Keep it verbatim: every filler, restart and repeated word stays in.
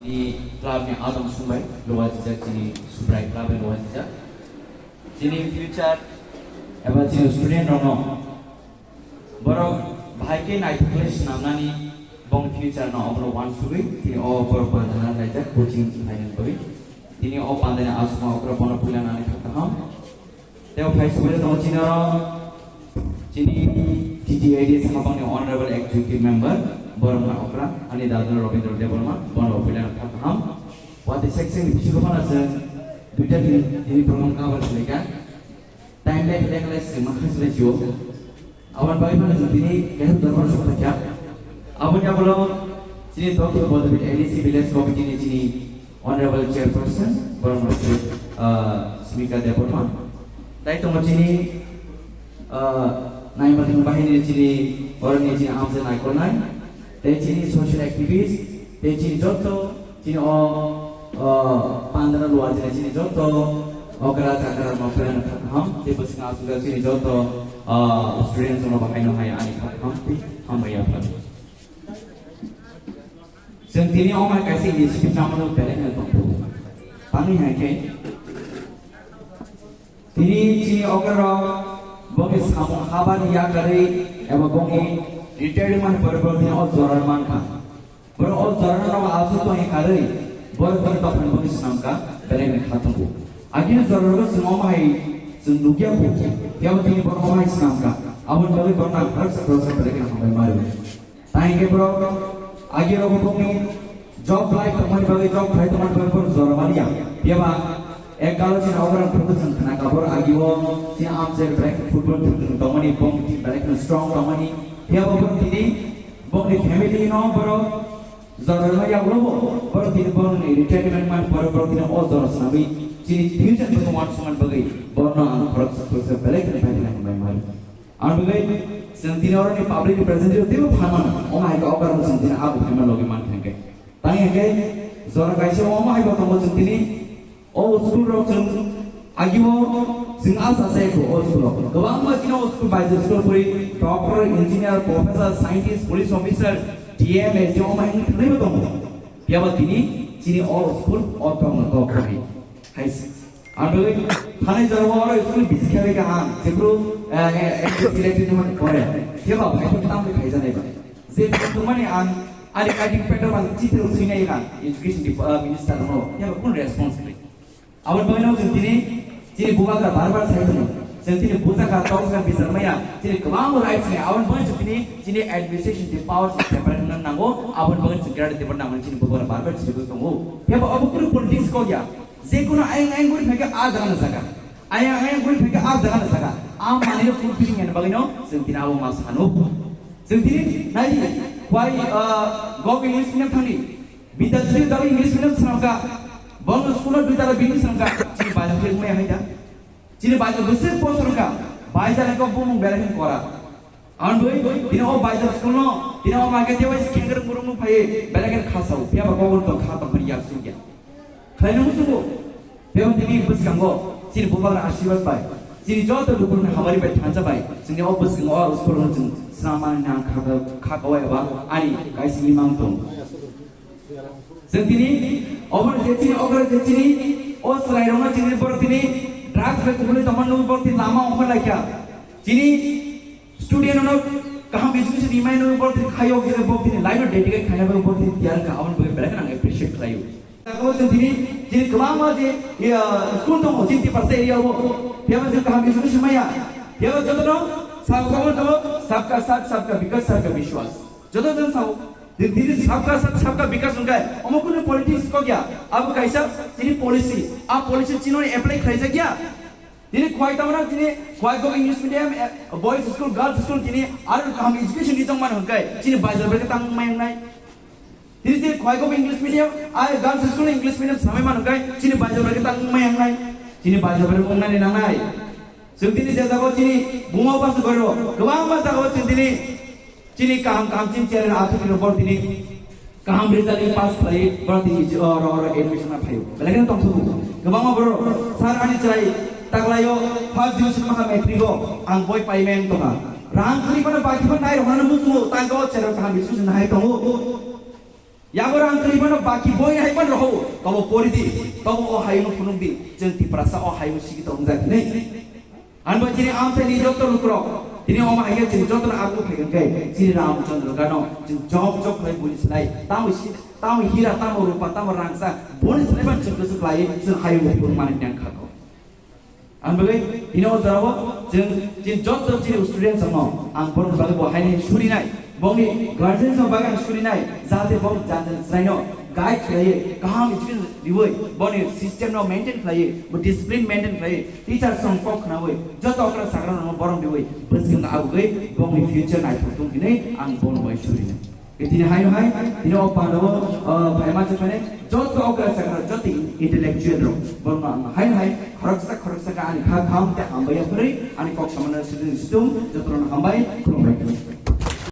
Club ni adong sumbai luwa jijak, chini Subrai club ni luwa jijak. Chini future eba chini student rokno borok bahai khe naithok khe swnamnani bong future no obono wansugwi tini o borok bandana laijak coaching khlainani bagwi. Tini o bandani asukma okra bono puila nani thang kaham. Tei o phai sugwi tongo chini oro chini T T A D samani Honorable Executive Member Boromna Okra, ani dadano Rabindra Debbarma, bono puila nani thang kaham. Wati section ni bisingo phano chwng duita din, dini program cover khlaikha. Time lai khlai khlai se ma khasle jio. Aboni bagwi phano chwng tini kaham dorbar sok kha. Aboni yagulo chini Dokhin Bodobit A D C Village Committee ni chini Honorable Chairperson Boromna, ah, Smika Debbarma. Tai tongo chini, ah, naima thang bahini chini oroni chini amsa naikolnai. Tei chini social activist, tei chini joto chini o, o, pandra luwa chini, chini joto okra chakra no phaina kaham, tei bwswng aswk chini joto, o, students no bahai no hai ani kaham tei hambai ya phan. Chwng tini o mai kaisa initiative namano belai no tongthok. Tamni hai khe tini chini okra bongni samung habani yakarwi eba bongni retirement pore borok tini o jora mankha. Borok o jora no aswk tongwi karwi borok tini tongphani bongni swnamkha, belai ni kha tongo. Agini jora rogo chwng omo hai chwng nukya kho, phiya bo tini borok omo hai swnamkha. Aboni bagwi borok nang khoroksa khoroksa belai kheno hambai mari. Tai hwnkhe borok agi rogo bongni job lai tongmani bagwi, job khlai tongmani bagwi borok jora maliya. Phiya ba ek galo chini okra phuru chwng khna kha, borok agi o chini amchai belai football thwng thwng tongmani, bong belai kheno strong tongmani. Phiya bo borok tini bongni family no borok jora maliya, ulo bo borok tini borokni retirement man borok, borok tini o jora swnamwi chini future no wansukmani bagwi borokno ang khoroksa khoroksa belai kheno pai khna hambai mari. Ang bagwi chwng tini oroni public representative teibo phan mano, omo hai khe okra chwng tini abo phaima logi man thangkhe. Tang hwnkhe jora kaisa omo hai bo tongo chwng tini o school rok chwng agio chwng asa se kho o school rok. Kwbangma chini o school bai school pori doctor, engineer, professor, scientist, police officer, D M, S D O omo hai wngwi thangwi bo tongo. Phiya ba tini chini o school o tongo to khai. Hai se. Ang bagwi thanai jora o oro school visit khlai kha ang, jephru, eh, eh, eh, selected ni mani pore. Phiya ba phai phai tamo phai janai ba. Je phai tongmani ang ani writing pad o ang chitro swinai kha education dep-, eh, minister no. Phiya ba kun response khlai. Aboni bagwi no chwng tini chini bubagra bar bar sai tongo. Chwng tini bujak kha, tok kha, bichar maya. Chini kwbangma rights ni. Aboni bagwi chwng tini chini administration ni power separate wngna nango. Aboni bagwi chwng grant debor nango chini bubagra bar bar chini tongo. Phiya ba obo kunu politics kok ya. Jekunu ayang ayang guri phaikhe a jaga no jaga. Ayang ayang guri phaikhe a jaga no jaga. A manwi no fulfilling yani bagwi no chwng tini abo ma sano. Chwng tini nai di, kwai, ah, gok English medium thangni. Bidya jodi dagi English medium swnamkha. Bong school o dui tala bini swnamkha. Chini bai khe maya haida. Chini bai bwswk post swnamkha. Bai jani kok bumung belai khe kora. Ang dui, tini o baisa school no, tini o maike tewa si kengkar murung mung phai, belai khe khasao, phiya ba kokor tong kha tong phani yak suk ya. Khlai nung sugo, phiya ba tini bwskango, chini bubagra asirwad bai, chini joto lukurokni hamari bai thansa bai, chini o bwskango o school no chwng swnam mani nang kha, kha kawai ba, ani kaisa imang tong. Chwng tini, obo je chini, obo je chini, o chwrai rokno chini borok tini drugs bai kubuli tongma nugwi borok tini lama ongkhor laikha. Chini student no kaham education rimai nugwi borok tini khayo, je borok tini life no dedicate khaina bai borok tini tiyar kha, aboni bagwi belai kheno ang appreciate khlaio. Tabuk chwng tini, chini kwbangma je, ya, school tongo, chini tiprasa area o, phiyaba chwng kaham education maya, phiyaba jotono sabka, sabka sat, sabka bikas, sabka bishwas. Joto jon sao, di-, dini sabka sat, sabka bikas hwnkhai, omo kunu politics kok ya, abo kaisa tini policy, a policy chini apply khlaijak ya. Tini khwai tamra tini khwai go English medium, eh, boys school, girls school tini aro kaham education di tongmani hwnkhai, chini bajar bai tang mai wngnai. Tini je khwai go English medium, a girls school English medium samai man hwnkhai, chini bajar bai tang mai wngnai. Chini bajar bai wngnai ni nangnai. Chwng tini je jago chini buma basa goro, kwbangma jago chwng tini Chini kaham kaham chini chair athuk ni borok tini kaham result ni pass khlai borok tini je oro oro admission na phaio. Belai kheno tongthok kwbangma borok sir ani chwrai taklaio first division maha matric o ang boi pai meng tongkha. Rang khri bono baki bo nai rokna musumo tangko chair kaham education nahai tongo. Yago rang twi mano baki boi hai man roho, tobo pori di, tobo o hayung phunuk di, chwng Tiprasa o hayung sigi tong jak hinwi. Ang bo chini amchai ni joto lukrok, tini omo hai khe chwng joto no arok phai khe chini Ramchandra gano chwng job job khlai buni slai, tamo si-, tamo hira, tamo rupa, tamo rangsa, buni slai ban chwng kwchwk lai, chwng hayung phunuk mani nang kha ko. Ang bagwi tini o jorao chwng chini joto chini students rokno ang borokni bagwi bo haino surinai, bongni guardians rokni bagwi ang surinai, jahate bong jani jani chwraino guide khlaiwi, kaham education riwi, boni system no maintain khlaiwi, bo discipline maintain khlaiwi, teachers rok kok khnawi, joto okra sakra rokno borom riwi, bwskango abugwi bongni future naithok tong hinwi ang bono bai surinai. Tini haino hai, tini o pandao, uh, phaima chwkmani joto okra chakra, joto intellectual rok, borokno ang haino hai, khoroksa khoroksa khe ani kha kham tei hambai ya phwrwi, ani kok samano situng situng, jotono hambai, khulumbai.